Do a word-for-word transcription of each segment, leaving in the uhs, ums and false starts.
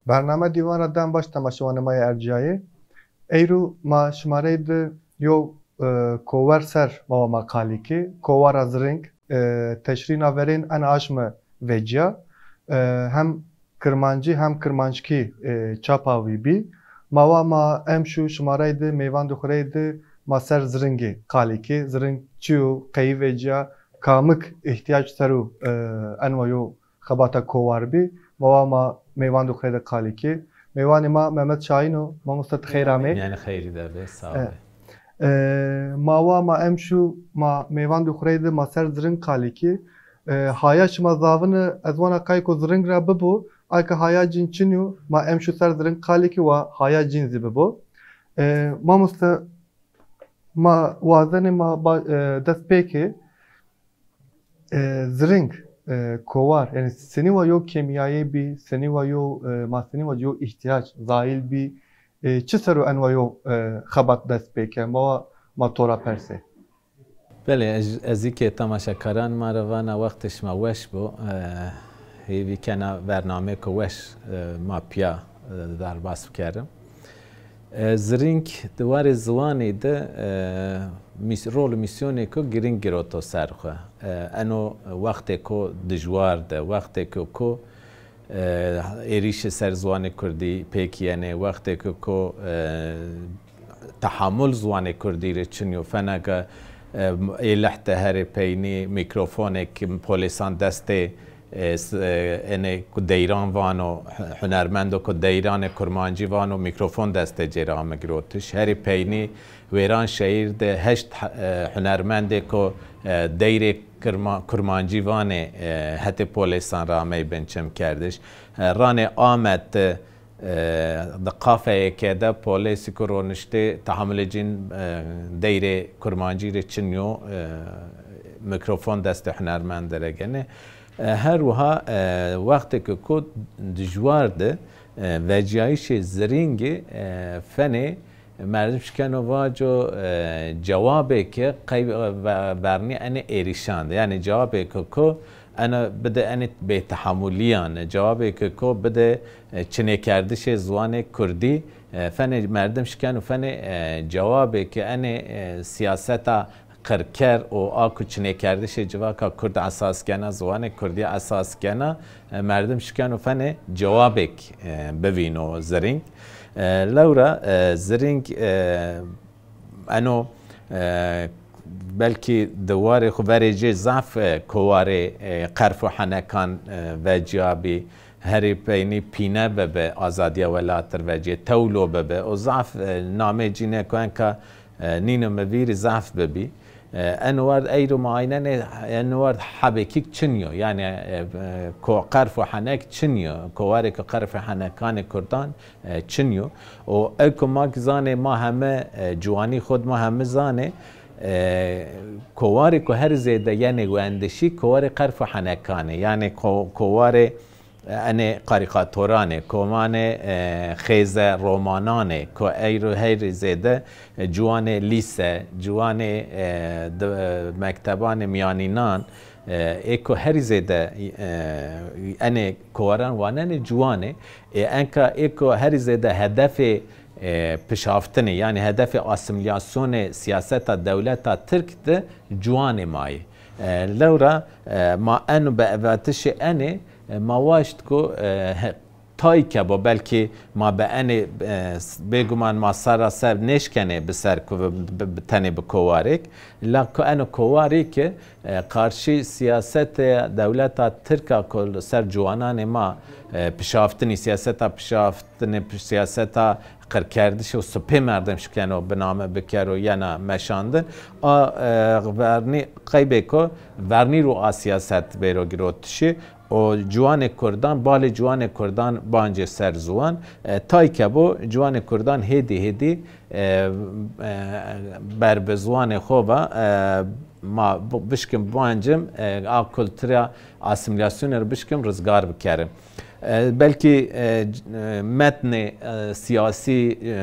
Bername dîwan ra dem baş temaşewanê ma yê erciyayê. Eyro ma şimareyê di yo, e, kower ser ma wa ma qalî kî, kowara ziring, e, teşrîna verên en aşme veciya. E, hem kirmancî hem kirmanckî, e, çapa wî bî. Ma wa ma emşû şimareyê di mêvandê xwu rê di ma ser ziringê qalî kî. Ziring çi yo, qeyî veciya, kamik îhtîyac ser o, e, enwa yo xebata kowar bî. Ma wa ma mêvandê xwu rê de qalî kî. Mêvanê ma Mehmet Şahin o. Mamoste, ti xeyr amê. Yanî xeyrî de be, sağ ol. E, e, ma wa ma emşû ma mêvandê xwu rê de ma ser ziring qalî kî. E, haya şima zavine ez wana qayko ziring ra bibo, ayke haya cîn çin yo, ma emşû ser ziring qalî kî wa haya cîn zî bibo. E, mamoste, ma wazenê ma ba-, e, dest pê kê. E, ziring, e, kowar, yanî senî wa yo kêmîyayê bî, senî wa yo, e, ma senî wa yo îhtîyac zayîl bî, e, çi ser o enwa yo, e, xebat dest pê ke? Ma wa ma to ra persê. Belê, ez, ez zî kê temaşekaran ma ra vana wextê şima weş bo. E, hêvî kena bernameyêko weş, e, ma pîya, e, derbas bikerim. E, ziring di warê ziwanî de, e, mîs-, rol û mîsyonêko girîng giroto ser xwu. E, eno wextêko dijwar de, wextêko ko, e, êrîşê ser ziwanê kurdî pêk yenê, wextêko ko, e, tehamul ziwanê kurdî rê çin yo. Fena ke, e, ê leh de herê peynî mîkrofonêk polîsan destê, e, s-, e, enê ku deyran vano, hu-, hunermendo ku deyranê kurmancî vano, mîkrofon destê cê ra ame girotiş. Herê peynî wêran şehîr de heşt, e, hunermendê ku, e, deyrê kirma-, kurmancî vanê, e, hetê polîsan ra amey bin çimkerdiş. E, ranê Amed de, e, di kafeyêke de polêsî ku roniştê, tehamulê cîn, e, deyrê kurmancî rê çin yo, e, mîkrofon destê hunermendî ra gênê. E, her wiha, e, wextêke ku dijwar de, e, vecîyayîşê ziringî, e, fenê merdim şikeno vaco, e, cewabêke qey-, e, ve-, vernî enê êrîşan de. Yanî cewabêke ku ena bide enê bêtehamulîyan, cewabêke ku bide, e, çinêkerdişê ziwanê kurdî, e, fenê merdim şikeno fenê, e, cewabêke enê, e, sîyaseta qirker û a ku çinêkerdişê civaka kurd esas kena, ziwanê kurdî esas kena, e, merdim şikeno fenê cewabêk, e, bivîno ziring. E, lewra, e, ziring, e, eno, e, belkî di warê xwu verê cê zaf, e, kowarê, e, qerf û henekan, e, vecîyabî, herê peynî pîne bibi azadîya welat ir vecîyê, tewlo bibi. O zaf, e, namê cînê ku enka, e, nîno mi vîrî zaf bibî. E, eno ward eyro ma aynenê, eno ward hebêkîk çin yo. Yanî, e, e, ko qerf û henek çin yo. Kowarê ku qerf û henekanê kurdan, e, çin yo. O ey ku ma ki zanê ma heme, e, ciwanî xwu di ma heme zanê, e, kowarê ku her zêde yenê wendişî, kowarê qerf û henekanê. Yanî ko-, kowarê, e, enê karîkaturanê, komanê, e, xêze romananê, ku eyro herî zêde, e, ciwanê lîse, ciwanê, e, di, e, mektebanê mîyanînan, e, ê ku herî zêde, e, enê kowaran wanenê ciwanê, e, enka ê ku herî zêde hedefê, e, pişaftinê, yanî hedefê asîmîlasyonê sîyaseta dewleta tirk de ciwanê ma yê. E, lewra, e, ma eno bi evatişê enê, e, ma waşt ku, e, he-, tay kebo, belkî ma bi enê, e, s-, bêguman ma serra ser nêşkenê bi ser ku bi, bi, bi tenê bi kowarêk. La ku eno kowarêk, e, qarşî sîyasetê dewleta tirk a ku li ser ciwananê ma, e, pişaftinî, sîyaseta pişaftinê, pi-, sîyaseta qirkerdişê û sipê merdim şikeno bi name bikero yena meşandin. A, e, vernî qeybêko vernî ro a sîyaset bêro girotişî. O ciwanê kurdan, balê ciwanê kurdan bancê ser ziwan. E, tay kebo ciwanê kurdan hêdî hêdî, e, e, ber bi ziwanê xo va, e, ma b-, bişkim bancim, e, a kultura asîmîlasyonê ro bişkim rizgar bikerim. E, belkî, e, c-, e, metnê, e, sîyasî, e,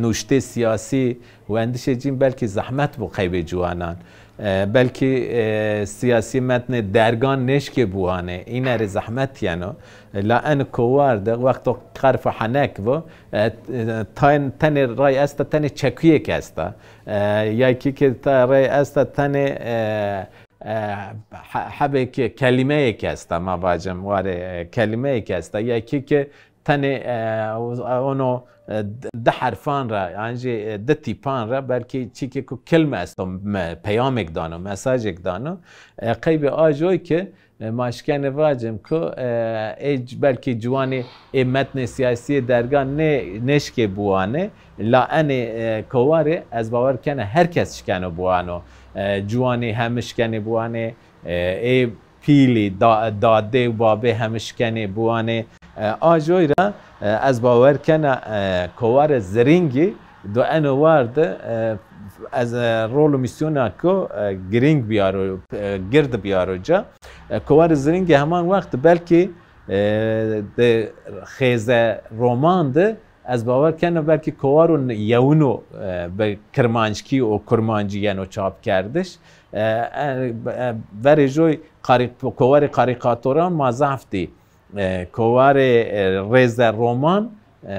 nuştê sîyasî, wendişê cîn belkî zehmet bo qeybê ciwanan. E, belkî, e, sîyasî metnê dergan nêşkê biwanê, îne rê zehmet yeno. La en kowar de wexto qerf û henek bo, e, ten-, tenê ray esta, tenê çekuyêk esta. E, ya kî ke ta ray esta, tenê, e, e, he-, hebêk kelîmeyêk esta, ma vacim, warê, e, kelîmeyêk esta. Ya kî ke tenê, e, ono, e, di herfan ra, yan jî, e, di tîpan ra belkî çîkê ku kilm esto, me-, peyamêk dano, mesajêk dano. E, qeybê a joy ke, e, ma şkenê vacim ku, e, ê c-, belkî ciwanê ê metnê sîyasî yê dergan nê-, nêşkê biwanê, la enê, e, kowarê ez bawer kena her kes şkeno biwano. E, ciwanê hemî şkenê biwanê, e, ê pîlî, da-, dadê û babê hemî şkenê biwanê. E, a joy ra, e, ez bawer kena, e, kowarê Zirîngî do eno war de, e, ez, e, rol û mîsyona ku, e, girîng biyaro, e, gird biyaro ca. E, kowarê Zirîngî heman wext belkî, e, de xêze roman de ez bawer kena belkî kowaro n-, yewino, e, bi kirmanckî û kurmancî yeno çapkerdiş. E, e, e, verê joy karî-, kowarê karîkaturan ma zaf dî. E, kowarê, e, rêze roman, e,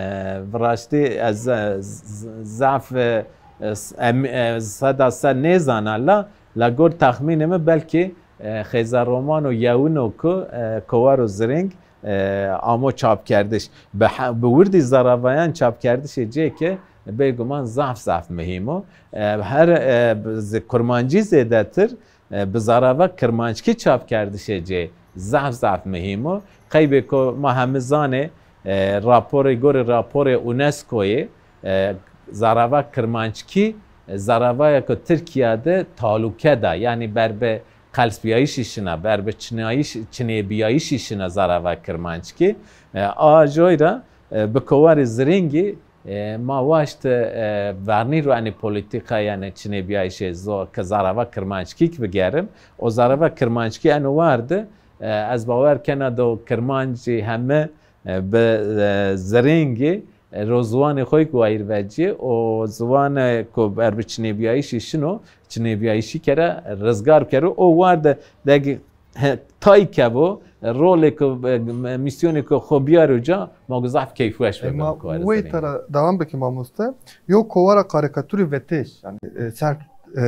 viraştî ez, e, z-, z-, zaf, e, e, s-, em-, e, seda sed nêzana la, la gor texmînê mi belkî, e, xêze romano yewino ku, e, kowaro Zirîng, e, amo çapkerdiş. Bi he-, bi wirdî zaravayan çapkerdişê cê ke bêguman zaf zaf muhîm o. E, her, e, bi z-, kurmancî zêdetir, e, bi zarava kirmanckî çapkerdişê cê zaf zaf muhîm o. Qeybê ku ma hemî zanê, e, raporê, gorê raporê UNESCOyê, e, zarava kirmanckî, e, zaravayêko Tirkîya de taluke da, yanî ber bi qelsbîyayîşî şina, ber bi çinayîş-, çinêbîyayîşî şina zarava kirmanckî. E, a joy ra, e, bi kowarê Zirîngî, e, ma waşt, e, vernî ro enê polîtîka, yanî çinêbîyayîşê zo-, ke zarava kirmanckî kî bigerim. O zarava kirmanckî eno war de, e, ez bawer kena do kirmancî hemî, e, bi, e, Zirîngî, e, ro ziwanê xo yê ku wayîr vecîyê, o ziwanê ku ber bi çinêbîyayîşî şino, çinêbîyayîşî kera rizgar bikero. O war de degî he, tay ke bo, rolê ku, e, mîsyonê ku xo biyaro ca, ma go zaf keyfweş bibin. Ma wê tera devam bikî mamoste. Yo kowara karîkaturî vetêş, yanî, e, ser, e,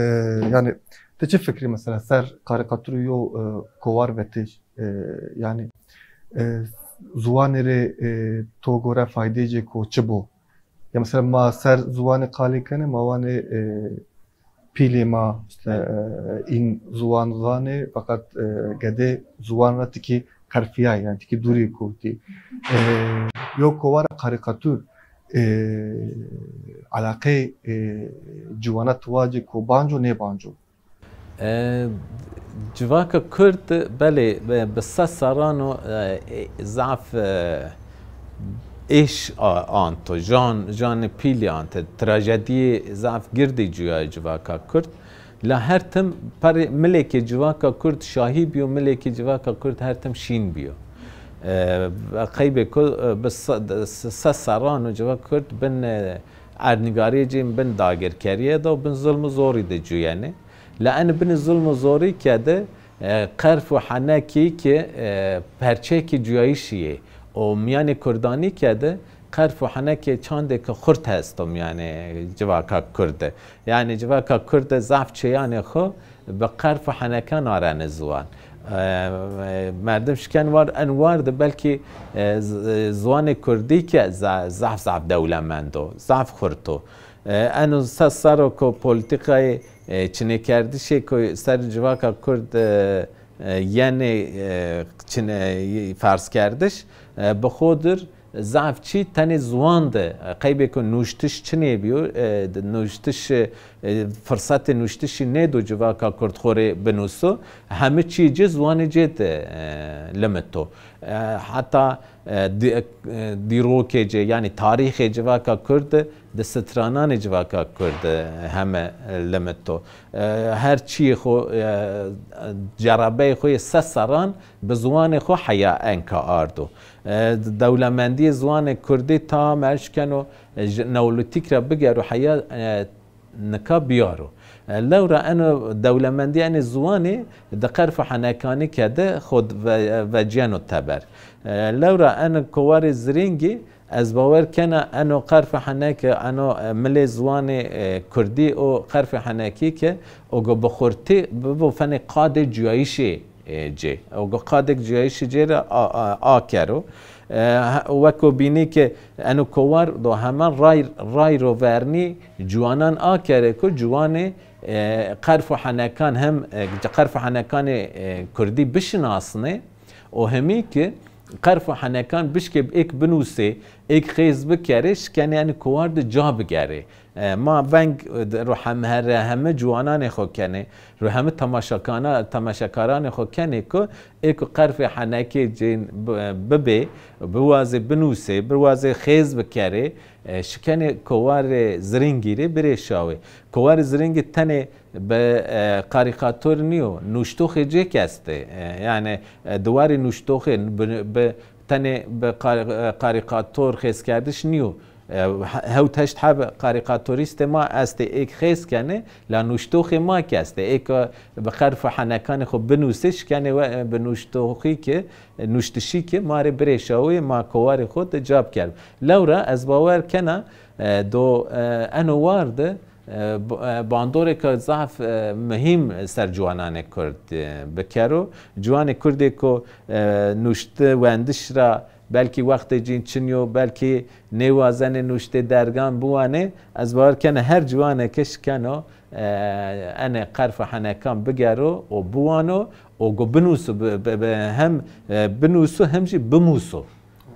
yanî ti çi fikrî mesela ser karîkaturî yo, e, kowar vetêş? E, yanî, e, ziwanê rê, e, to gore faydeyê cê ko çi bo? Ya mesela ma ser ziwanê qalî kenê, ma wanê, e, pîlê ma, îşte, e, în ziwan zanê, feqet, e, gedê ziwan ra tikî qerfîyay, yanî tikî dûrî kewtî. E, yo kowara karîkatur, e, eleqeyê, e, ciwana ti wacê ko banco nêbanco? E, civaka Kurd, belê, bi, bi sed serran o, e, e, zaf, e, êş a-, anto, jan, janê pîlî ante, trajedîyê zaf girdî cuya civaka Kurd. La her tim perê milekê civaka Kurd şahî bîyo, milekê civaka Kurd her tim şîn bîyo. E, qeybê ku, e, bi se-, se-, sed serran o civaka Kurd bin, e, erdnîgarîyê cî bin dagirkerîye de û bin zulm û zorî de cuyenê. La enê binê zulm û zorî ke de, e, qerf û henekî ke, e, perçeyêkê cuyayîşî yê. Û mîyanê kurdanî ke de qerf û henekê çandêke xurt esto mîyanê civaka kurd de. Yanî civaka kurd de zaf çêyanê xo bi qerf û henekan arene ziwan. E, e, merdim şiken war, en war de belkî, e, z-, e, ziwanê kurdî ke za-, zaf zaf dewlemend o, zaf xurt o. E, eno sed serr o ku polîtîkayê, e, çinêkerdişê ku ser civaka kurd, e, e, yenê, e, çine-, ferzkerdiş, e, bi xo dir zaf çî tenê ziwan de, e, qeybê ku nuştiş çinê bîyo, e, di-, nuştiş, e, firsetê nuştişî nêdo civaka kurd xo rê binuso, hemî çîyê ci ziwanê cê de, e, limito. E, heta e, di-, e, dîrokê ci, yanî tarîxê civaka kurd di strananê civaka kurd, e, heme, e, limito. E, her çîyê xo, e, cerebeyê xo yê sed serran bi ziwanê xo heya enka ardo. E, dewlemendîyê ziwanê kurdî ta merc keno, e, ji neolîtîk ra bigero heya, e, nika biyaro. E, lewra eno dewlemendî enê ziwanî di qerf û henekanî ke de xo ve-, vecîyeno teber. E, lewra eno kowarê Zirîngî ez bawer kena eno qerf û heneke, eno, e, milê ziwanê, e, kurdî û qerf û henekî ke o go bi xurtî bibo fenê qadê cuyayîşê, e, ci. O go qadêk cuyayîşê ci ra a, a, akero. E, he-, weko bînî ke eno kowar do hemen ray, ray ro vernî ciwanan akere ku ciwanê, e, qerf û henekan hem, e, qerf û henekanê, e, kurdî bişinasnê. O hemî ki qerf û henekan bişkê êk binusê, êk xêz bikerê, şikenê enê kowar de ca bigerê. E, ma veng, e, ro hem-, here heme ciwananê xo kenê, ro heme temaşakana-, temaşakaranê xo kenê ku êko qerfê henekê cên bi-, bibê, biwazê binusê, biwazê xêz bikerê, e, şikenê kowarê Zirîngî rê birê şawê. Kowarê Zirîngî tenê bi, e, karîkator nîyo, nuştoxê cêk estê. E, yanî, e, di warê nuştoxê bi, bi, tenê bi kar-, e, karîkator xêzkerdiş nîyo. E, he-, hewt heşt heb karîkatorîstê ma estê, êk xêz kenê, la nuştoxê ma kî estê. Êk, e, bi qerf û henekanê xo binusê, şikenê we, e, bi nuştoxî ki, e, nuştişî ki ma rê birê şawê, ma kowarê xo de ca bikerb. Lewra ez bawer kena, e, do, e, eno war de, e, b-, e, bandorêka zaf, e, muhîm ser ciwananê kurd, e, bikero. Ciwanê kurdê ku, e, nuşti wendiş ra belkî wextê cîn çin yo, belkî nêwazenê nuştê dergan biwanê, ez bawer kena her ciwanê ke şikeno, e, enê qerf û henekan bigero û biwano û go binuso, bi, bi, bi, hem, e, binuso hem jî bimuso.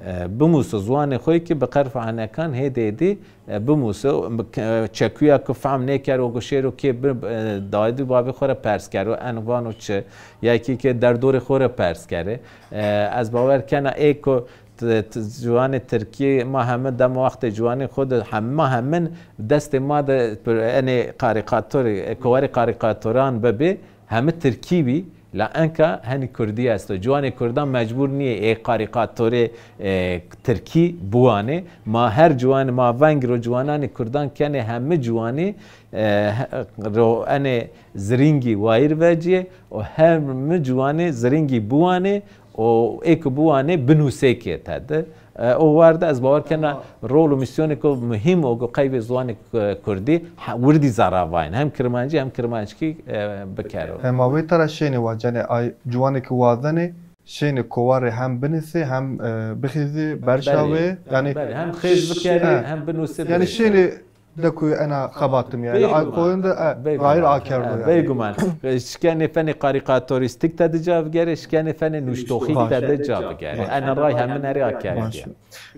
E, bimuso ziwanê xo yê ki bi qerf û henekan hêdî hêdî, e, bimuso. E, çekuya ki fehm nêkero go şêro kê bi, e, dayî babê xo ra pers kero, en vano çi, ya kî ke derdorê xo ra pers kerê. E, ez bawer kena ê ku t-, t-, ziwanê tirkî ma heme dema wextê ciwanê xo de hem, ma hemin destê ma de enê karîkatorî, e, kowarê karîkatoran bibê, heme tirkî bî, la enka henî kurdî esto. Ciwanê kurdan mecbur nîyê ê karîkatorê, e, tirkî biwanê. Ma her ciwanê, ma veng ro ciwananê kurdan kenê heme ciwanî, e, he-, ro enê Zirîngî wayîr vecîyê û heme ciwanê Zirîngî biwanê û ê ki biwanê binusê kê tede. E, o war de ez bawer kena rol û mîsyonêko muhîm o ku qeybê ziwanê, e, kurdî, ha, wirdî zeravayn. Hem kirmancî hem kirmanckî, e, bikero. E, ma wê tera şênê wacenê ay ciwanê ki wazenê, şênê kowarê hem binisê, hem, e, bixîzê, berşawê. Belê, yanî belê. Hem xêz bikerê, he, hem binusê, yanî birê şênê de ku ena xebatim yanî. Bêguman. Ay koyun de, e, bêguman, rayir akerdo, e, yanî. Bêguman. E, şikenê fenê karîkatorîstîk tede ca bigerê, şikenê fenê nuştoxîk tede ca bigerê. Baş. Ena ray hemin erê akerê. Baş.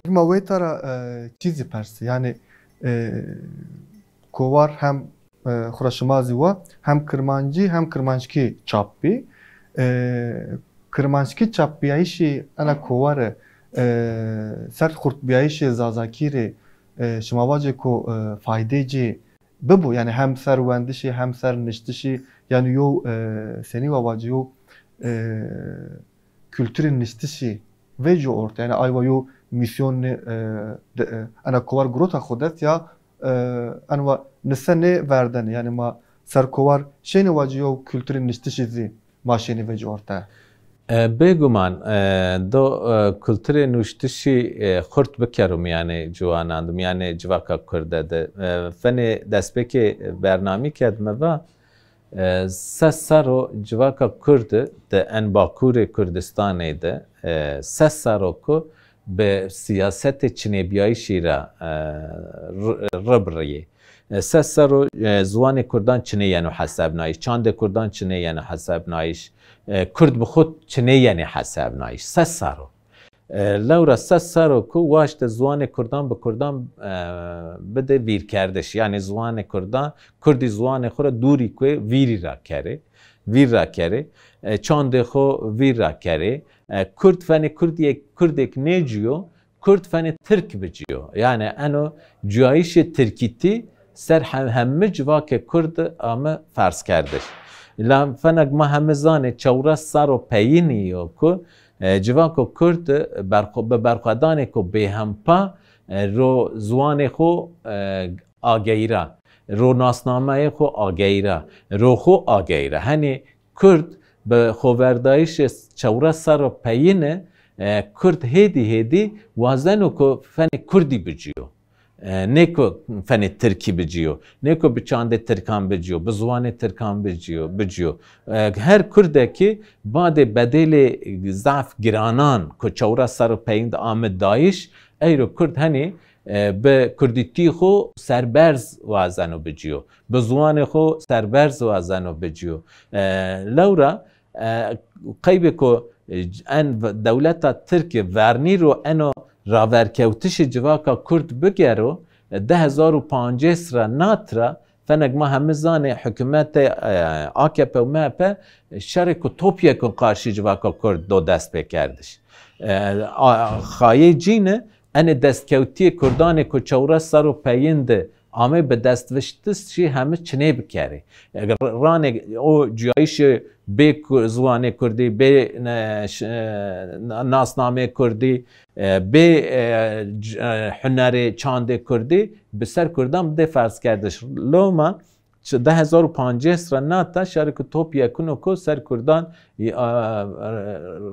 Ma wê tera, e, çî zî persî. Yanî, e, kowar hem, e, xura şima zî wa, hem kirmancî hem kirmanckî çap bî. E, kirmanckî çapbîyayîşî ena koware, e, ser xurtbîyayîşê zazakî rê, e, şima vacê ku, e, faydê ci bibo, yanî hem ser wendişî hem ser niştişî, yanî yew, e, senî wa vacî yew, e, kulturê niştişî vecîyo orte. Yanî ay wa yew mîsyonê, e, de, e, ena kowar girota xo dest ya, e, en wa nisenê verdenê. Yanî ma ser kowar şênê vacî yew kulturê niştişî zî ma şênê vecî orte. E, bêguman, e, do, e, kulturê nuştişî, e, xurt bikero mîyanê ciwanan de, mîyanê civaka kurde de. E, fenê destpêkê bernamî kerd mi va, e, ses serr o civaka kurd de en Bakurê Kurdistanê de, e, ses serr o ku bi sîyasetê çinêbîyayîşî ra, e, r-, rib riyê. E, ses serr o, e, ziwanê kurdan çinê yeno hesebnayîş, çandê kurdan çinê yeno hesebnayîş, e, kurd bi xo çinê yenê hesebnayîş. Ses serr o. E, lewra ses serr o ku waşte ziwanê kurdan bi kurdan, e, bide vîrkerdiş. Yanî ziwanê kurdan, kurdî ziwanê xo ra dûrî kuê vîrî ra kerê, vîr ra kerê, e, çandê xo vîr ra kerê. E, kurd fenê kurdîyê, kurdêk nêcîyo, kurd fenê tirk bicîyo. Yanî eno cuyayîşê tirkîtî ser hem-, heme civakê kurd ame ferzkerdiş. La fenek ma heme zanê çewres serr o peyînî yo ku, e, civako kurd berxwe-, bi berxwedanêko bêhempa, e, ro ziwanê xo, e, ageyra. ro nasnameyê xo ageyra, ro xo ageyra. Henê Kurd bi xoverdayîşê çewres serro peyîne, e, Kurd hêdî hêdî wazeno ku fenê Kurdî bicîyo. E, nê ku fenê Tirkî bicîyo, nê ku bi çandê Tirkan bicîyo, bi ziwanê Tirkan bicîyo, bicîyo. E, her Kurdekî badê bedêlê zaf giranan ku çewres serro peyîn de ame dayîş, eyro Kurd henî, e, bi kurdîtî xo serberz wazeno bicîyo, bi ziwanê xo serberz wazeno bicîyo. E, lewra, e, qeybê ku, e, en v-, dewleta Tirkî vernî ro eno raverkewtişê civaka Kurd bigero, e, di hezar û pancês ra nat ra, fenek ma heme zanê hikûmetê, e, A K P û M H P şerêko topyekun qarşî civaka Kurd do destpêkerdiş. E, a, xayê cîne, enê destkewtiyê Kurdanê ku çewres serro peyîn de ame bi destvistiş jî heme çinê bikerê. Eger ranê o cuyayîşê bê ku-, ziwanê Kurdî, bê, e, ş-, e, na-, nasnameyê Kurdî, e, bê, e, c-, e, hunerê çandê Kurdî bi ser Kurdan bidê ferzkerdiş. Loma çi-, di hezar û pancês ra nata şerêko topyekun o ku ser Kurdan, e, a,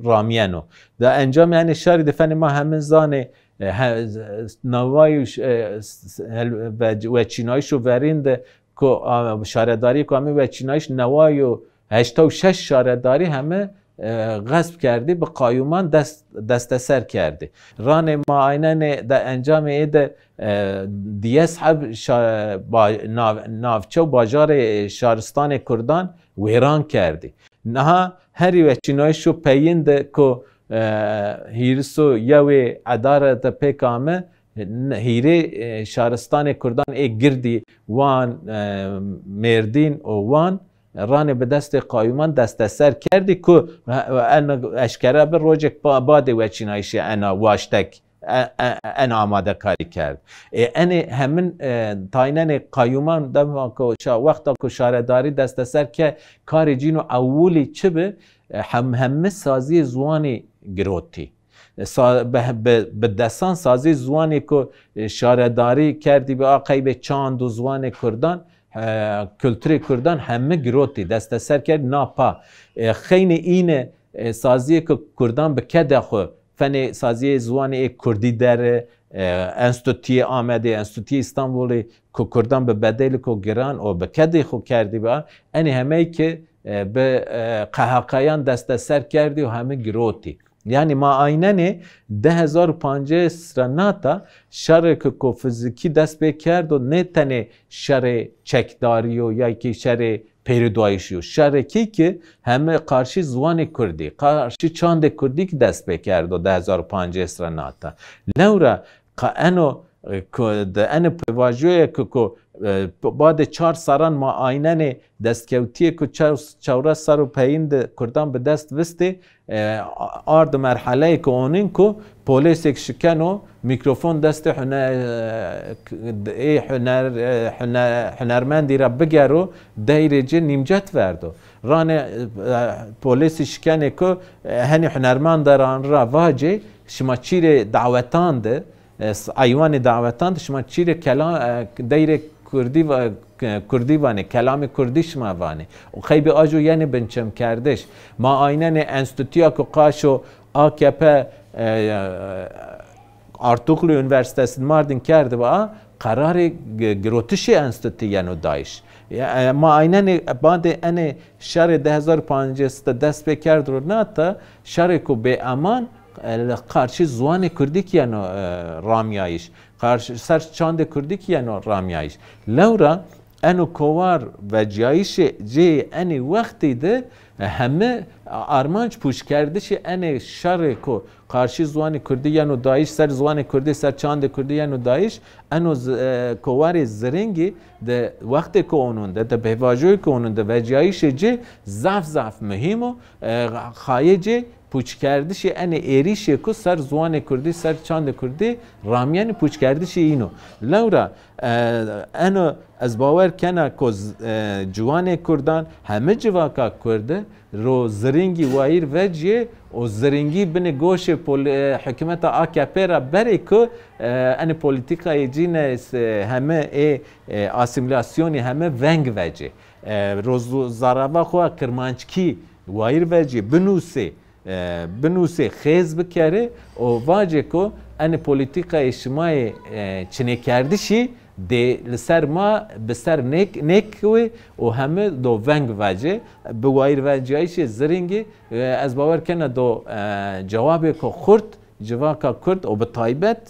ramiyeno. Da encamê enê şerî de fenê ma hemin zanê, e, he-, z-, z-, neway û ş-, e, s-, s-, hel-, ve-, weçînayîşo verîn de ku, a, şaredarî ku ame weçînayîş neway û heşta û şeş şaredarî heme, e, xesp kerdî, bi qayûman dest, desteser kerdî. Ranê ma aynenê de encamê ê de, e, diyes heb şa-, ba-, nav-, navçe û bajarê şaristanê Kurdan wêran kerdî. Niha herî weçînayîşo peyîn de ku, e, hîris û yewê edare de pêk ame, n-, hîrê, e, şaristanê Kurdan ê girdî Wan, e, Mêrdîn û Wan, ranê bi destê qayûman desteser kerdî ku, e, en eşkere bi rojêk ba-, badê weçînayîşê ena waştek, e, e, en amadekarî kerd. E, enê hemin, e, taynenê qayûman dema ku şa-, wexta ku şaredarî desteser ke karê cîno ewilî çi bi, e, hem, hemî sazîyê ziwanî girotî. E, sa-, bi, bi, bi desan sazî ziwanê ku, e, şaredarî kerdî bi a qeybê çand û ziwanê Kurdan, e, kulturê Kurdan hemî girotî, desteser kerd na pa. E, xeynê îne, e, sazîyê ku Kurdan bi keda xwu, fenê sazîyê ziwanê ê Kurdî dere, e, enstituyê Amedê, enstituyê Îstanbulî ku Kurdan bi bedelî ku giran û bi kedê xwu kerdî bi a, enê hemey ki, e, bi, e, K H K'yan desteser kerdî û hemî girotî. Yanî ma aynenê di hezar û pancês ra nata şerê ki ku fizîkî dest pê kerdo, nê tenê şerê çekdarî yo ya ki şerê pêrûdayîşî yo. Şerekî ki heme qarşî ziwanê kurdî, qarşî çandê kurdî ki dest pê kerdo di hezar û pancês ra nata. Lewra ka eno, e, ku, di ene pêvajoye ki ku, e, badê çar serran ma aynenê destkewtîyê ku çew-, çewres serr û peyîn de kurdan bi dest vistê, e, a-, ardi merheleyê ku onin ku polêsêk şikeno mîkrofon destê hune-, e, ê huner-, e, hune-, hunermendî ra bigero deyrê ci nîmcet verdo. Ranê, e, polêsî şikenê ku, e, henî hunermenda ra, ra vacê, şima çîrê dawetan de, e, s-, eywanê dawetan de şima çîrê kela-, e, deyrê kurdî va-, e, kurdî vanê, kelamê kurdî şima vanê. Û qeybê ajo yenê binçimkerdiş. Ma aynenê enstitûya ku qaşo A K P, e, e, Artuklu Üniversitesi Mardin kerdibi a, qerarê g-, girotişê enstitû yeno dayîş. Ya, e, ma aynenê badê enê şerê di hezar û pancês de dest pê kerd ro nata, şerêko bêeman, e, qarşî ziwanê kurdî ki yeno, e, ramyayîş. Qarşî ser çandê kurdî ki yeno ramyayîş. Lewra eno kowar vecîyayîşê cê enê wextî de, e, heme armanc pûçkerdişê enê şerêko qarşî ziwanê kurdî yeno dayîş, ser ziwanê kurdî, ser çandê kurdî yeno dayîş, eno zi-, e, kowarê ziringî de wextê ku onun de, de pêvajoyê ku onun de vecîyayîşê ci zaf zaf muhîm o, e, xayê ci pûçkerdişê enê êrîşê ku ser ziwanê kurdî, ser çandê kurdî ramyenî pûçkerdişê îno. Lewra, e, eno ez bawer kena ku z-, e, ciwanê kurdan heme civaka kurdi ro ziringî wayîr vecîyê O ziringî binê goşê pol-, e, hikûmeta A K P ra berê ku, e, enê polîtîkayê cîne, e, heme ê, e, asîmîlasyonî heme veng vecê. E, roz-, zarava xo a kirmanckî wayîr vecê, binusê, e, binusê, xêz bikerê û vacê ku enê polîtîkayê şima yê, e, çinêkerdişî dê li ser ma bi ser nêk-, nêkewê û heme do veng vecê. Bi wayîrvecîyayîşê ziringî, e, ez bawer kena do, e, cewabêko xurt civaka kurd û bi taybet,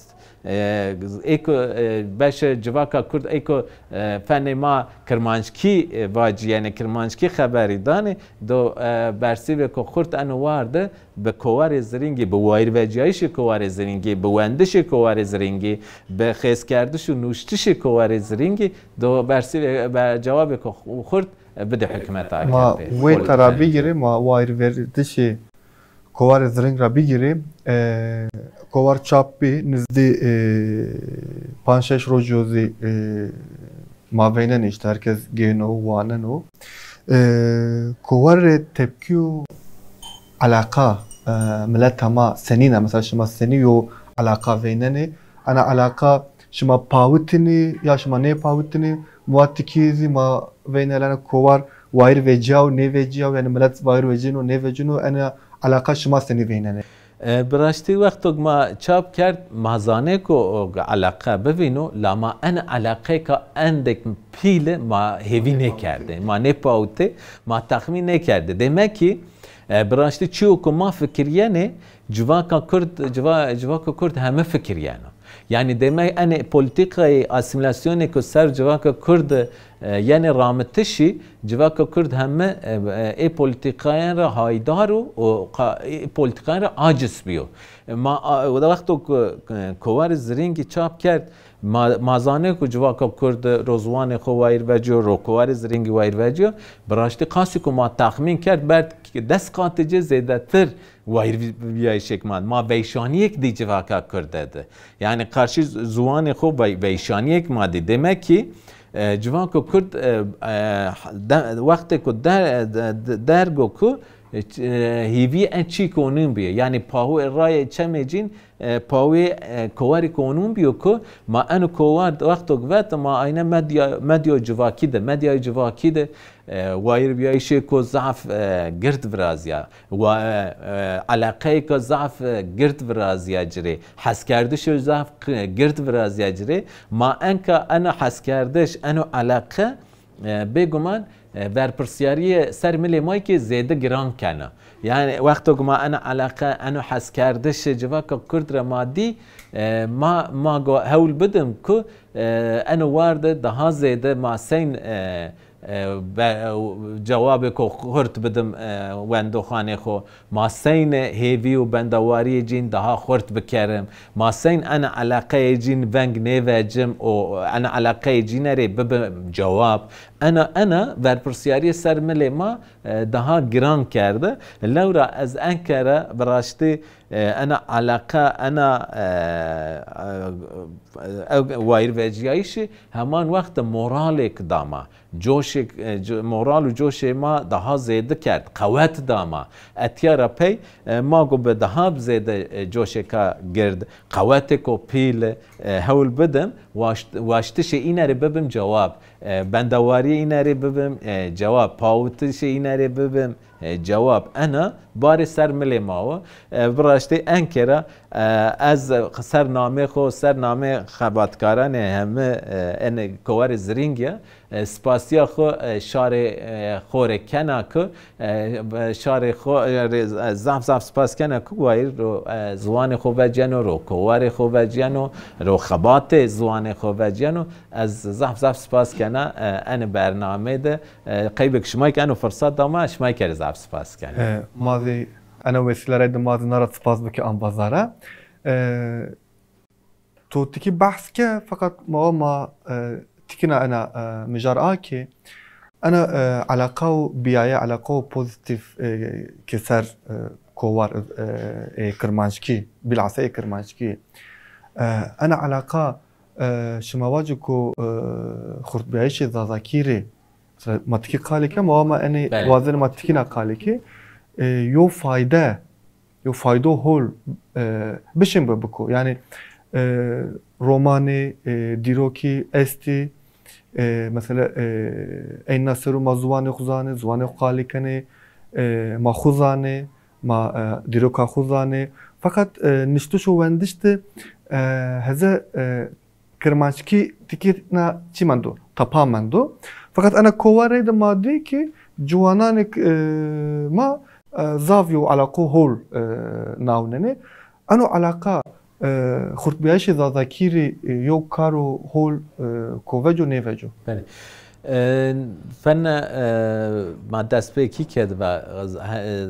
e, ê ku, e, beşê civaka kurd ê ku, e, fenê ma kirmanckî, e, vacîyenê, kirmanckî xeberî danê, do, e, bersîvêko xurt eno war de bi kowarê ziringî, bi wayîrvecîyayîşê kowarê ziringî, bi wendişê kowarê ziringî, bi xêzkerdiş û nuştişê kowarê ziringî do bersîvê, be-, cewabêko xurt bidê hikûmeta Ma A K P, wê tera polîtîkayê. Bigirê, ma wayîrverdişê kowarê ziring ra bigirê, e, kowar çap bî, nizdî, e, panc şeş rojî yo zî, e, ma veynenê, îşte her kes gêno, waneno. E, kowar rê tepkî û eleqa, e, mileta ma senîn a? Mesela şima senî yo eleqa veynenê? Ena eleqa şima pawitinî ya şima nêpawitinî? Muwatikî zî ma veynelene kowar wayîr vecîyaw, nêvecîyaw, yanî milet wayîr vecîno, nêvecîno, ena eleqa şima senî veynenê? E, bi raştî wexto ma çap kerd, ma zanê ku o eleqe bivîno, la ma en eleqeyka endek pîle ma hêvî nêkerdê, ma nêpawitê, ma texmîn nêkerdê. Demek kî, e, bi raştî çîyo ku ma fikirîyenê, civaka kurd, civa-, civaka kurd heme fikirîyeno. Yanî demek enê polîtîkayê asîmîlasyonê ku ser civaka kurd, e, yenê ramitişî, civaka kurd heme, e, e, ê polîtîkayan ra haydar o û qa-, ê polîtîkayan ra aciz bîyo. E, ma, a, o da wexto ku, e, kowarê ziringî çap kerd, ma, ma zanê ku civaka kurd ro ziwanê xo wayîr vecîyo, ro kowarê ziringî wayîr vecîyo. Bi raştî qasî ku ma texmîn kerd, berd des qatê ci zêdetir wayîr vi-, vîyayîşêk ma, ma veyşanîyêk dî civaka kurd de di. Yanî qarşî z-, ziwanê xo vey-, veyşanîyêk ma dî. Demek kî, e, civaka kurd, e, e, de-, wextê ku de-, de-, de-, dergo ku, e, ç-, e, hêvî en çî konûn bîyo. Yanî pawê rayê çemê cîn, e, pawê, e, kowarî konûn bîyo ku ma eno kowar wexto vet ma ayne medya, medya civakî de, medyayê civakî de, e, wayîr bîyayîşêko zaf, e, gird virazîya. Wa, e, e, eleqeyêka zaf, e, gird virazîya ci rê. Heskerdişê zaf k-, gird virazîya ci rê. Ma enka eno heskerdiş, eno eleqe, e, bêguman, e, verpirsîyarîyê ser milê ma kî zêde giran kena. Yanî wexto ku ma eno eleqe, eno heskerdişê civaka kurd ra ma dî, e, ma, ma go hewl bidim ku, e, eno war de daha zêde ma seyn, e, e, be-, e, cewabêko xurt bidim, e, wendoxanê xo. Ma seyn hêvî û bendawarîyê cîn daha xurt bikerim. Ma seyn ena eleqeyê cîn veng nêvecim û ena eleqeyê cîne rê bibim cewab. Ena, ena verpirsîyarîyê ser milê ma, e, daha giran kerde. Lewra ez enkere bi raştî, e, ena eleqe, ena, e, e, e, wayîrvecîyayîşî heman wext de moralêk da ma. Coşêk, e, co-, moral û coşê ma daha zêde kerd, qewet da ma. Etya ra pey, e, ma go bi daha zêde, e, coşêka gird, qewetêko pîl, e, hewl bidim, waşt-, waştişê îne rê bibim cewab, e, bendawarîyê îne rê bibim, e, cewab, pawitişê îne rê bibim, e, cewab. Ena barê ser milê ma wo. E, bi raştî enkera, e, ez ser namê xo, ser namê xebatkaranê heme, e, enê kowarê ziringî ya, e, spasîya xo, e, şarê, e, xo rê kena ku, e, şarê xo, e, rê, e, zaf zaf spas kena ku wayîr ro, e, ziwanê xo vecîyeno, ro kowarê xo vecîyeno, ro xebatê ziwanê xo vecîyeno. Ez zaf zaf spas kena, e, enê bernameyê de, e, qeybêk şima kî eno firsat da ma, şima kî rê zaf spas kena. E, ma zî eno wesîle rey de ma zî na ra spas bike embazare. E, To tikî behs ke, feqet ma, ma, e, tikîna ena, e, mijar a ke, ena, e, eleqa û bîyaye, eleqa û pozîtîf, e, ke ser, e, kowar, e, ê kirmanckî, bîlhase ê kirmanckî. E, ena eleqa, e, şima vacî ku, e, xurtbîyayîşê zazakî rê, mesela ma tikî qalê ke, ma, ma enê Belê. Wazenê ma tikîna qalê ke, e, yo fayde yo faydo hol, e, bişin bi biko. Yanî, e, romanê, e, dîrokî estî, e, mesela, e, eyna ser o ma ziwanê xo zanê, ziwanê xo qalî kenê, e, ma xo zanê, ma, e, dîroka xo zanê. Feqet, e, niştiş û wendiş de, e, heze, e, kirmanckî tikî na çî mendo, tapa mendo. Feqet ena kowarê de ma dî ki ciwananê, e, ma, e, zaf yo elaqo hol, e, nawnenê. Eno elaqa, e, xurtbîyayîşê Zazakî rê, e, yo karo hol, e, ko veco nêveco? Belê. E, fene, e, ma destpêkî kedibe, e,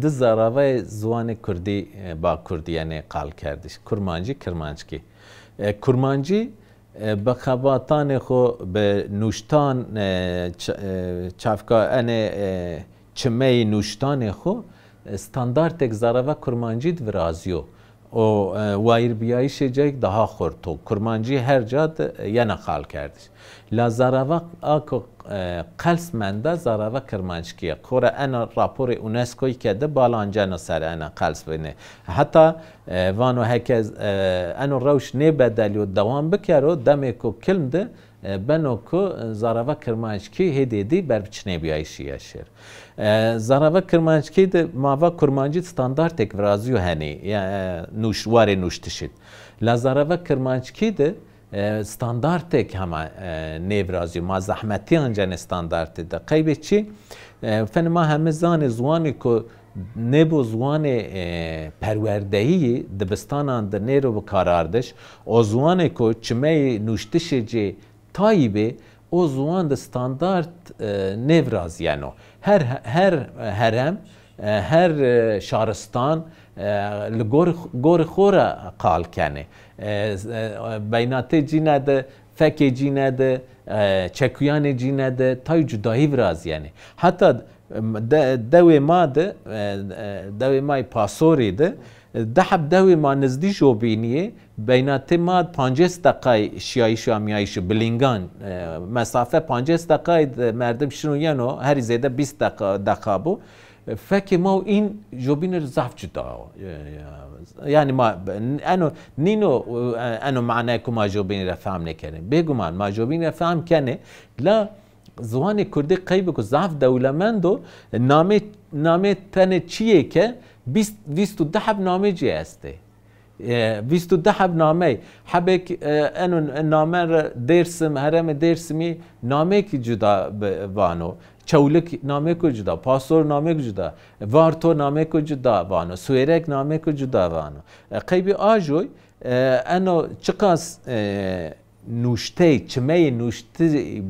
di zaravayê ziwanê kurdî, e, ba kurdî, yanî qalkerdiş. Kurmancî, kirmanckî. E, kurmancî, e, bi xebatanê xo, bi nuştan, e, ç-, e, çavka enê, e, çimeyê nuştanê xo, e, standartek zarava kurmancî di virazîyo. O, e, wayîrbîyayîşê cayêk daha xurt o. Kurmancî her ca de, e, yena qalkerdiş. La zarava a ko, e, qels menda zarava kirmanckî ye. Xora ena raporê UNESCOyî ke de bal anceno ser ena qels bîne. Heta, e, vano heke, e, eno rewş nêbedelîyo, dewam bikero, demêko kilm de, e, beno ku zarava kirmanckî hêdî hêdî berbiçinêbîyayîşî ya şêr. E, zarava kirmanckî de ma va kurmancî standartek virazîyo henî, ya, e, nûş-, warê nuştişî. La zarava kirmanckî de, e, standartek hema, e, nêvirazîyo. Ma zehmetî ancenê standartê de. Qeybê çi? E, fenê ma heme zanê ziwanê ku nêbo ziwanê, e, perwerdeyî, dibistanan de nêro bikaarardiş, o ziwanê ku çimeyê nuştişê ci tayî bê, o ziwan de standart, e, nêvirazîyeno. Her, her herem, e, her, e, şaristan, e, li gor, gorê xo ra qal kenê. E, e, beynatê cîne de, fekê cîne de, e, çekuyanê cîne de tayî cudayî virazîyenê. Heta, e, de-, dewê ma de, e, e, dewê ma yê Pasorî de, e, di heb dewê ma nizdî jobînî yê, beynatê ma pancês deqayî şiyayîş û amîyayîş o, bi lîngan, e, mesafe pancês deqayî de merdim şino yeno, herî zêde bîst deqa, deqa bo. E, fekê ma û în jobînî rê zaf cuda o. E, e, yanî ma, eno, nîno, e, eno manayê ku ma jobînî rê fehm nêkenê. Bêguman ma jobînî rê fehm kenê, la ziwanê kurdî qeybê ku zaf dewlemend o, namê, namê tenê çiyê ke vîst, vîst û di heb namê ci estê. E, vîst û di heb namey. Hebêk, e, eno name ra Dêrsim, herêmê Dêrsimî namêk cuda bi-, vano. Çewlik namêko cuda, Pasor namêko cuda, Varto namêko cuda vano, Suêrek namêko cuda vano. E, qeybî ajoy, e, eno çiqas, e, nuştey, çimeyê nuştî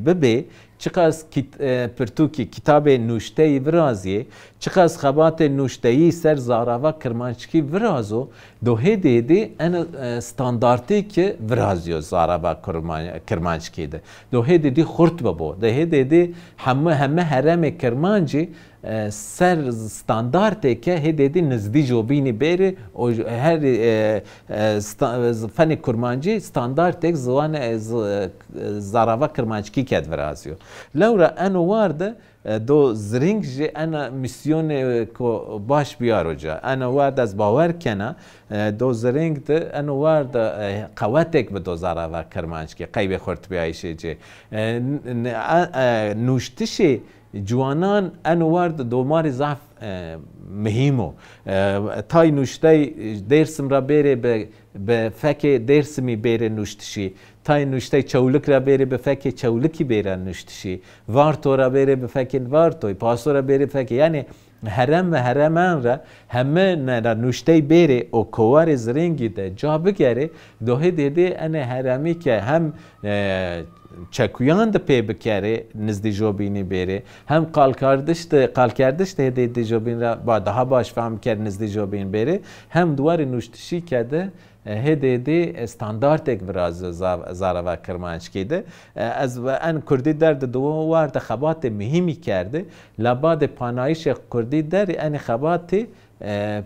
bibê, çiqas kit-, e, pirtûkî, kitabê nuşteyî virazîyê, çiqas xebatê nuşteyî ser zarava kirmanckî virazo, do hêdî hêdî ene, e, standartî ki virazîyo zarava kurma-, kirmanckî de. Do hêdî hêdî xurt bibo. Do hêdî hêdî heme, heme herêmê kirmancî e, ser standartê ke hêdî hêdî nizdî jobînî bêrî, o j-, her, e, e, sta-, fenê kurmancî standartêk ziwanê, e, z-, e, zarava kirmanckî ked virazîyo. Lewra eno war de, e, do ziring jî ena mîsyonê, e, ko baş biyaro ca. Eno war de ez bawer kena, e, do ziring de eno war de, e, qewetêk bi do zarava kirmanckî, qeybê xurtbîyayîşê ci. E, n-, n-, a, e, nuştişê ciwanan eno war de do ma rê zaf, e, muhîm o. E, tay nuştey Dêrsim ra bêrê bi, bi fekê Dêrsimî bêrê nuştişî, tay nuştey Çewlik ra bêrê bi fekê Çewlikî bêrê nuştişî, Varto ra bêrê bi fekê Vartoyî, Paso ra bêrê fekê, yanî herem ve hereman ra heme ne ra nuştey bêrê û kowarê ziringî de ca bigerê, do hêdî hêdî enê heremî ke hem, e, çekuyan de pê bikerê, nizdî jobînî bêrê, hem qalkardiş de, qalkerdiş de hêdî hêdî jobîn ra ba daha baş fehm bikerê, nizdî jobîn bêrê, hem di warê nuştişî ke de, e, hêdî hêdî, e, standartêk virazîyo za-, zarava kirmanckî de. E, ez ve-, en kurdî der de di war de xebatê muhîmî kerdî. La badê panayîşê kurdî der enê xebatî, e,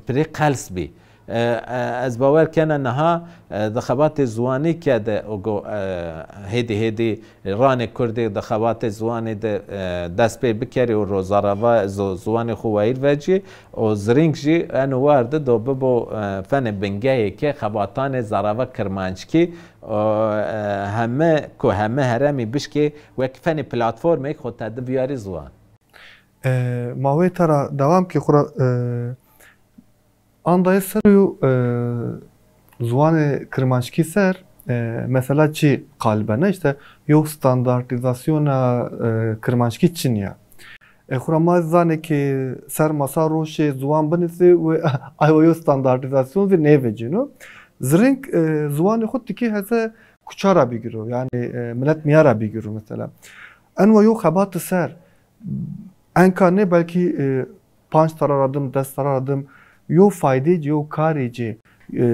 pirê qels bî. E, e, ez bawer kena niha, e, di xebatê ziwanî ke de o go, e, hêdî hêdî ranê kurdî di xebatê ziwanî de, e, dest pê bikerî û ro zarava zo-, ziwanê xo wayîr vecî û ziring jî eno war de do bibo, e, fenê bingeyê ke xebatanê zarava kirmanckî û, e, heme ku heme heremî bişkê wek fenê platformêk xo tedi biyarî ziwan. E, ma wê tera dewam kî xura, e, Andayê ser yo, e, ziwanê kirmanckî ser, e, mesela çi qal bena, îşte yo standartîzasyona, e, kirmanckî çin ya. E, xura ma zanê ki ser masa roşê ziwan binusê û aywa yo standartîzasyon zî nêvecîno. Ziring, e, ziwanê xo tikê heze kuça ra bigiro, yanî, e, milet mîya ra bigiro mesela. Enwa yo xebati ser, enka nê belkî, e, panc serra ra dim, des serra ra dim, yo faydê ci, yo karê ci, e,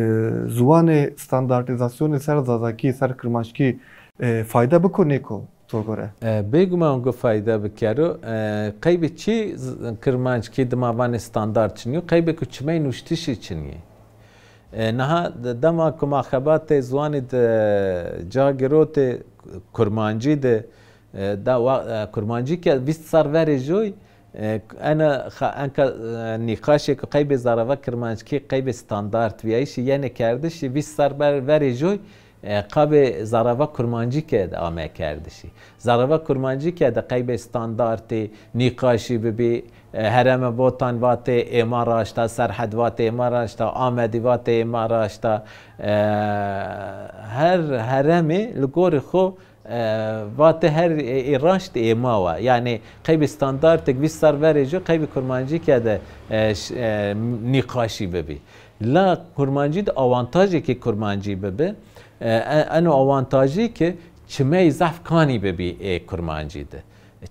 ziwanê standartîzasyonê ser zazakî, ser kirmanckî, e, fayde biko nêko to gore? E, bêguman go fayde bikero. E, qeybê çi z-, kirmanckî dima vanê standart çin yo, qeybê ku çimey nuştişî çin yê. E, niha de-, dema ku ma xebatê ziwanî de ca girotê kurmancî de, e, da wa-, e, kurmancî ke vîst serr verê joy, e, ena xa-, enka, e, nîqaşê ku qeybê zarava kirmanckî qeybê standart bîyayîşî yenê kerdişî vîst serr ver-, verê joy, e, qabê zarava kurmancî ke de ame kerdişî. Zarava kurmancî ke de qeybê standartî nîqaşî bibî, e, hereme Botan vatê ê ma raşta, Serhed vatê ê ma raşta, Amedî vatê ê ma raşta, e, her heremî li gorî xo, e, vatê her ê, ê raşt ê ma wa. Yanî qeybê standartêk vîst serr verê jû qeybê kurmancî ke de, e, ş-, e, nîqaşî bibî. La kurmancî de awantajêkê kurmancî bibi, e, e, eno awantajî ki çimey zaf kanî bibî ê kurmancî de.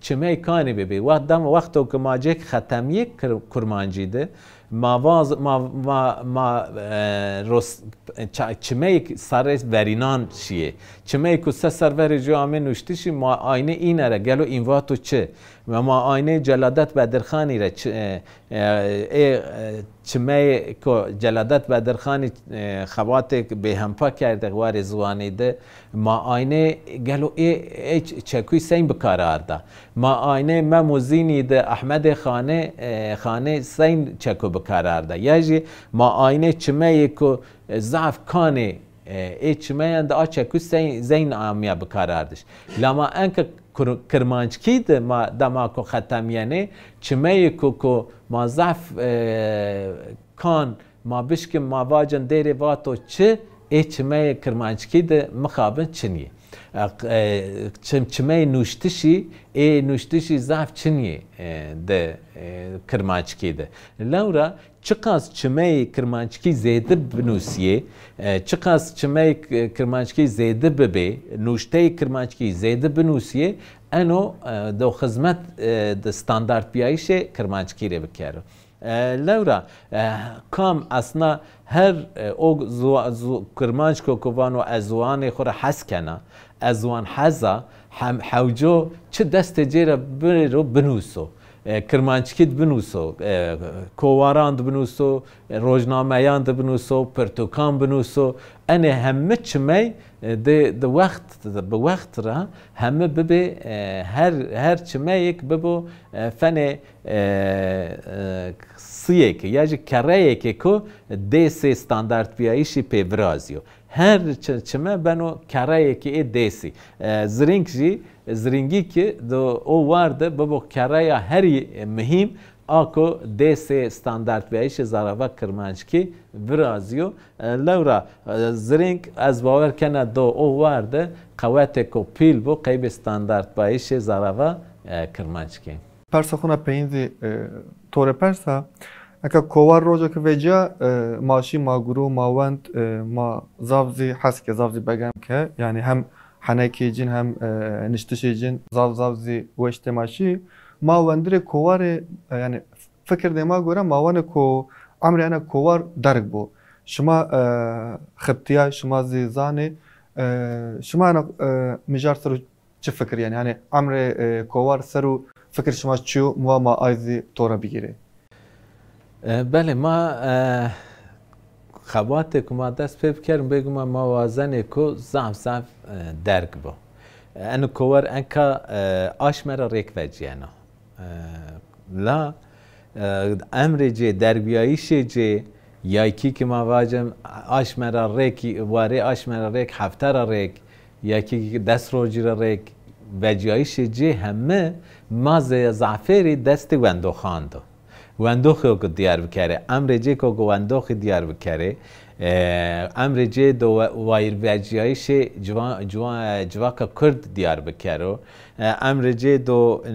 Çimey kanî bibî. Wext dem, wexto ki ma cêk xetemîyê kir-, kurmancî de, ma vaz, ma, ma, ma, e, ros-, ça-, çimeyêk sarê verînan şîyê. Çimeyêk ku se serr verê jû amê nuştişî, ma aynê îne re gelo în vato çi? Ma, ma aynê Celadet Bedirxanî re çi, e, e, ê, e, çimeyê ku Celadet Bedirxanî, e, xebatêk bêhempa kerde warê ziwanî de, ma aynê gelo ê, ê ç-, çekuyî seyn bi kar arda? Ma aynê Memo Zînî de Ehmedê Xanê, e, Xanê seyn çeku bi kar arda? Ya jî ma aynê çimeyê ku, e, zaf kanê, e, ê çimeyan de a çeku seyn, zeyn amîya bi kar ardiş. La ma enka kur-, kirmanckî de ma dema ku xetemîyenê, çimeyê ku, ku ma zaf, e, kan, ma bişkin, ma vacin dêrê vato çi, ê çimeyê kirmanckî de mixabin çin yê. E, q-, e, çim-, çimeyê nuştişî, ê nuştişî zaf çin yê, e, de, e, kirmanckî de. Lewra çiqas çimeyê kirmanckî zêde binusîyê, e, çiqas çimeyê k-, kirmanckî zêde bibê, nuşteyê kirmanckî zêde binusîyê, eno, e, do xizmet, e, di standartbîyayîşê kirmanckî rê bikero. E, lewra, e, kam esna her, e, o ziwa-, zu-, kirmanckî ku vano ez ziwanê xo ra hes kena, ez ziwan hez a, hem hewco çi destê cê ra bêro binûso. E, kirmanckî di binûso, e, kowaran di binûso, e, rojnameyan di binûso, pirtûkan binûso. Enê heme çimey, e, di, di wext, bi wext ra heme bibê, e, her, her çimeyêk bibo, e, fenê, e, e, siyêk ya jî kereyêkê ku dêsê standartbîyayîşî pê virazîyo. Her çi-, çime beno kereyêkê ê dêsî. E, ziring jî, ziringî ki di o war de bibo kereya herî muhîm a ku dêsê standartbîyayîşê zarava kirmanckî virazîyo. E, lewra, e, ziring ez bawer kena do o war de qewetêko pîl bo qeybê standartbîyayîşê zarava, e, kirmanckî. Persa xo na peyîn zî, e, to rê persa. Eka kowar rojo ke vecîya, e, ma şî, ma guro, ma wend, e, ma zaf zî hes ke, zaf zî begem ke. Yanî hem henekê cin hem, e, niştişê cin zaf zaf zî weş tê ma şî. Ma wendirê kowarê, e, yanî fikirdê ma gore ma wanê ko emrê ena kowar derg bo. Şima, e, xibtîya, şima zî zanê, e, şima ena, e, mijar ser o çi fikir, yanî, yanî emrê, e, kowar ser o fikir şima çi yo, mi wa ma ay zî to ra bigîrê. E, belê, ma, e, Xebatê ku ma dest pê bikerin, bêguman ma wazenê ku zaf zaf, e, derg bo. Eno kowar enka, e, aşme ra rêk vecîyeno. E, la, e, emrê cê, dergbîyayîşê cê, yaykî ki ma vacim aşme ra rêk, warê aşme ra rêk, hefte ra rêk, ya ki des rojî ra rêk, vecîyayîşê cê heme ma zê-, zafêrî destê wendoxan do. Wendoxê ku diyar bikerê, emrê cê ku wendoxî diyar bikerê, e, emrê cê do we-, wayîrvecîyayîşê ciwa-, ciwa-, civaka kurd diyar bikero. E, emrê cê do, e,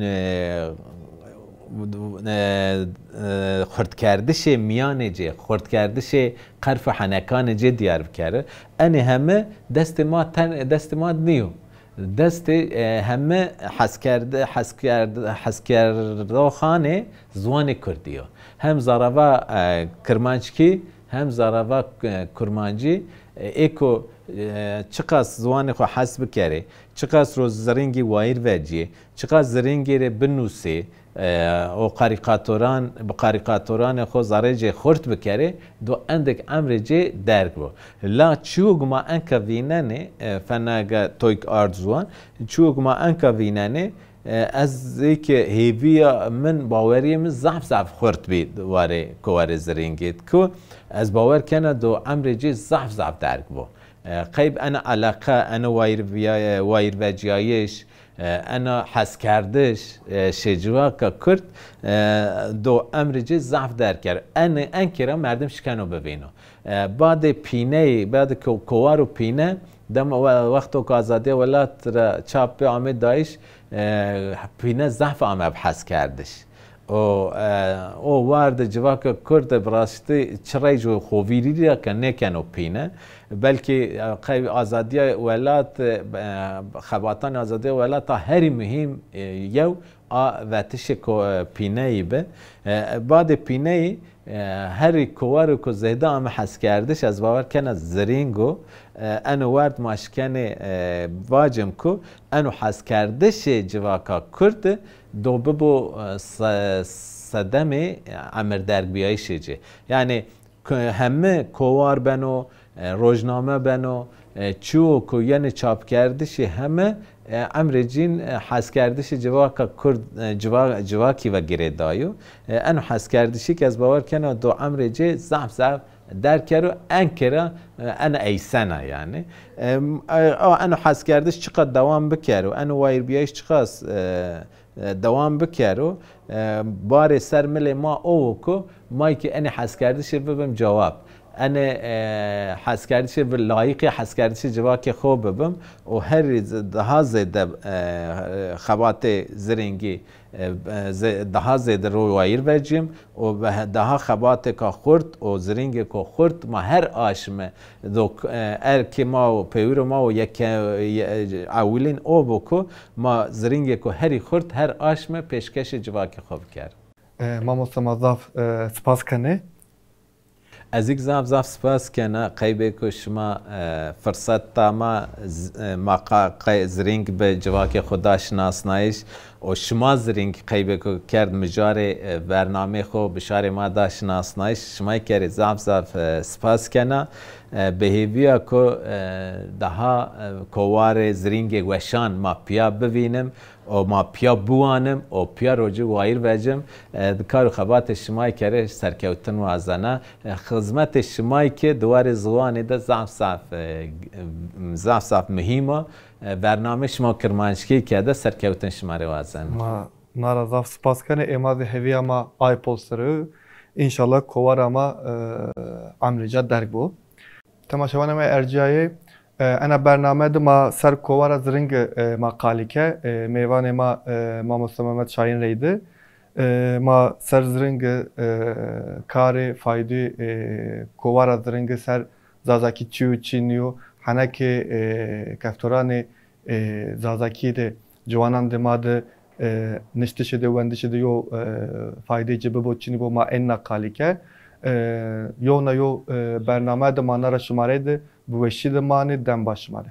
e, e, xurtkerdişê mîyanê cê, xurtkerdişê qerf û henekanê cê diyar bikero. Enê heme destê ma ten-, destê ma nîyo. Destê, e, heme heskerde-, heskerd-, heskerdoxanê ziwanê kurdî yo. Hem zarava, e, kirmanckî, hem zarava, e, kurmancî, e, êko, e, çiqas ziwanê xo hes bikerê, çiqas ro ziringî wayîr vecîyê, çiqas ziringê rê binusê, e, û karîkaturan, bi karîkaturanê xo zerrê cê xurt bikerê, do endek emrê cê derg bo. La çîyo ku ma enka vînenê, e, fenage toyk ard ziwan, çîyo ku ma enka vînenê, e, ez zê ke hêvîya min, bawerîyê min zaf zaf xurt bî warê kowarê ziringî. Ku ez bawer kena do emrê cê zaf zaf derg bo. E, qeyb ena eleqe, ena wayîr viya-, wayîrvecîyayîş, e, ena heskerdiş, e, şê civaka kurd, e, do emrê cê zaf derg kero. En, enkê ra merdim şikeno bivîno. E, badê pîneyî, badê ko-, kowar û pîne, dema we-, wexto ku azadîya welat ra çap bi ame dayîş, e, pîne zaf ame bi heskerdiş. O, e, o war de civaka kurd de bi rastî çi reyc û xovîrî ra ke nêkeno pîne. Belkî, e, qey azadîya welat, e, xebatanê azadîya welat a herî muhîm, e, yew a vetişê ko-, e, pîneyî bi. E, badê pîneyî, e, herî kowar û ku zêde ame heskerdiş, ez bawer kena ziring o. E, eno werd ma şikenê, e, vacim ku eno heskerdişê civaka kurd do bibo, e, se-, sedemê emirdergbîyayîşê ci. Yanî k-, heme kowar beno, e, rojname beno, e, çîyo ku yenê çapkerdişî heme, e, emrê cîn, e, heskerdişê civaka kurd, e, civa-, civakî ve girêdayo. E, eno heskerdişî ke ez bawer kena do emrê cê zaf zaf derg kero, enkê ra, e, eno eysena yanî. E, m-, e, a, eno heskerdiş çiqa dewam bikero, eno wayîrbîyayîş çiqas, e, e, dewam bikero, e, barê ser milê ma o wo ku ma kî enê heskerdişê bibim cewab. Enê, e, heskerdişê bi layîqê heskerdişê civakê xo bibim û herî z-, daha zêde, e, xebatê ziringî, e, e, zê-, daha zêde ro wayîr vecîm û bi he-, daha xebatêka xurt û ziringêko xurt ma her aşme do k-, e, erkê ma û pêwiro ma û yeke, ye-, ewilîn o bo ku ma ziringêko herî xurt her aşme pêşkeşê civakê xo biker. E, mamoste, ma zaf, e, spas kenê. Ez îk zaf zaf spas kena, qeybê ku şima, e, firset da ma, z-, e, ma qa-, qey-, ziring bi civakê xo da şinasnayîş û şima ziring qeybê ku kerd mijarê, e, bernamê xo, bişarê ma da şinasnayîş, şima kerê zaf zaf, e, spas kena. E, bi hêvîya ku, e, daha, e, kowarê ziringê weşan ma pîya bivînim û ma pîya biwanim û pîya rocî wayîr vecim, e, di kar û xebatê şimayî kerê serkewtin wazena. E, xizmetê şimayî ki di warê ziwanî de zaf zaf, e, zaf zaf muhîm o. E, bernamê şima kirmanckî kerde, serkewtin şima rê wazena. Ma na ra zaf spas kenê. Ê ma zî hêvîya ma ay pol ser o. Înşallah kowara ma, e, emrê ca derg bo. Temaşevanê ma ercîyayê, e, ena bername de ma ser kovara ziringi, e, ma qalî ke, e, mêvanê ma, e, mamoste Mehmet Şahin reydi. E, ma ser ziringi, e, karê faydî, e, kovara ziringi ser Zazakî çi yo çi nîyo, henekê, e, keftoranê, e, Zazakî de, ciwanan de ma de, e, niştişê de, wendişê de yo, e, faydê ci bibo çinî bo ma ên na qalî ke. E, yo na yo, e, bername de ma na ra şima rê de bi weşî de manê, dem baş şima rê.